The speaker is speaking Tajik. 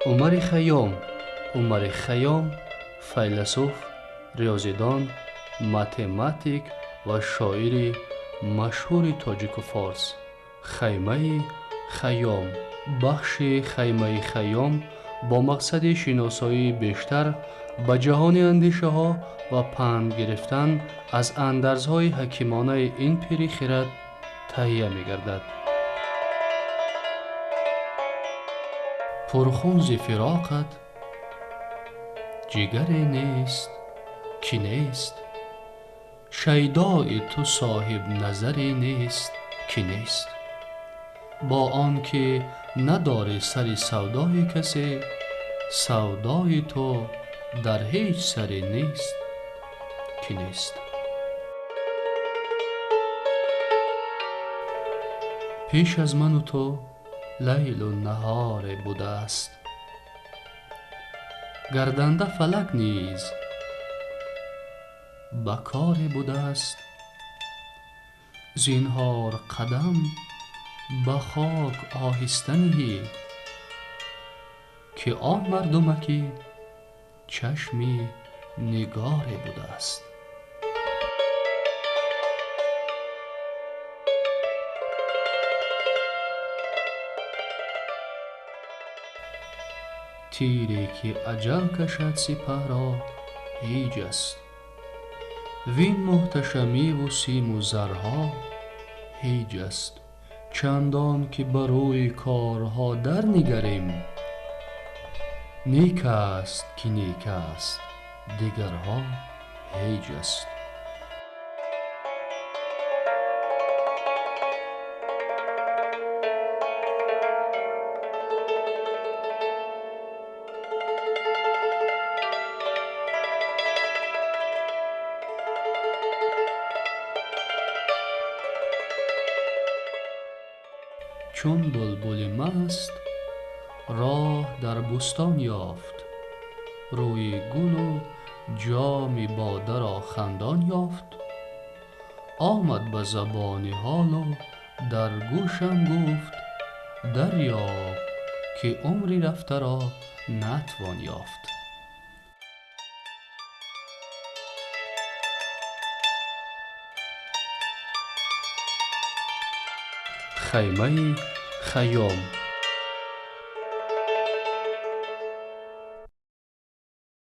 Умари Хайём. Умари Хайём файласуф, риёзидон, математик ва шоири машҳури тоҷику форс. Хаймаи Хайём. Бахши Хаймаи Хайём бо мақсади шиносоии бештар ба ҷаҳони андешаҳо ва панд гирифтан аз андарзҳои ҳакимонаи ин пири хирад таҳия мегардад. Пурхун зи фироқат ҷигаре нест, ки нест. Шайдои ту соҳиб назаре нест, ки нест. Бо он ки надорӣ сари савдои касе, савдои ту дар ҳеҷ саре нест, ки нест. Пеш аз ману ту лайлу наҳоре будааст. Гарданда фалак низ ба коре будааст. Зинҳор қадам ба хок оҳиста ниҳӣ, ки он мардумаки чашми нигоре будааст. Тире ки аҷал кашад сипаҳро ҳеҷ аст. Вин муҳташамиву симу зарҳо ҳеҷ аст. Чандон ки ба рӯи корҳо дарнигарем, нек аст ки нек аст, дигарҳо ҳеҷ аст. Чун булбули маст роҳ дар бӯстон ёфт, рӯи гулу ҷоми бодаро хандон ёфт. Омад ба забони ҳолу дар гӯшам гуфт: дарёб ки умри рафтаро натвон ёфт. Хаймаи Хайём.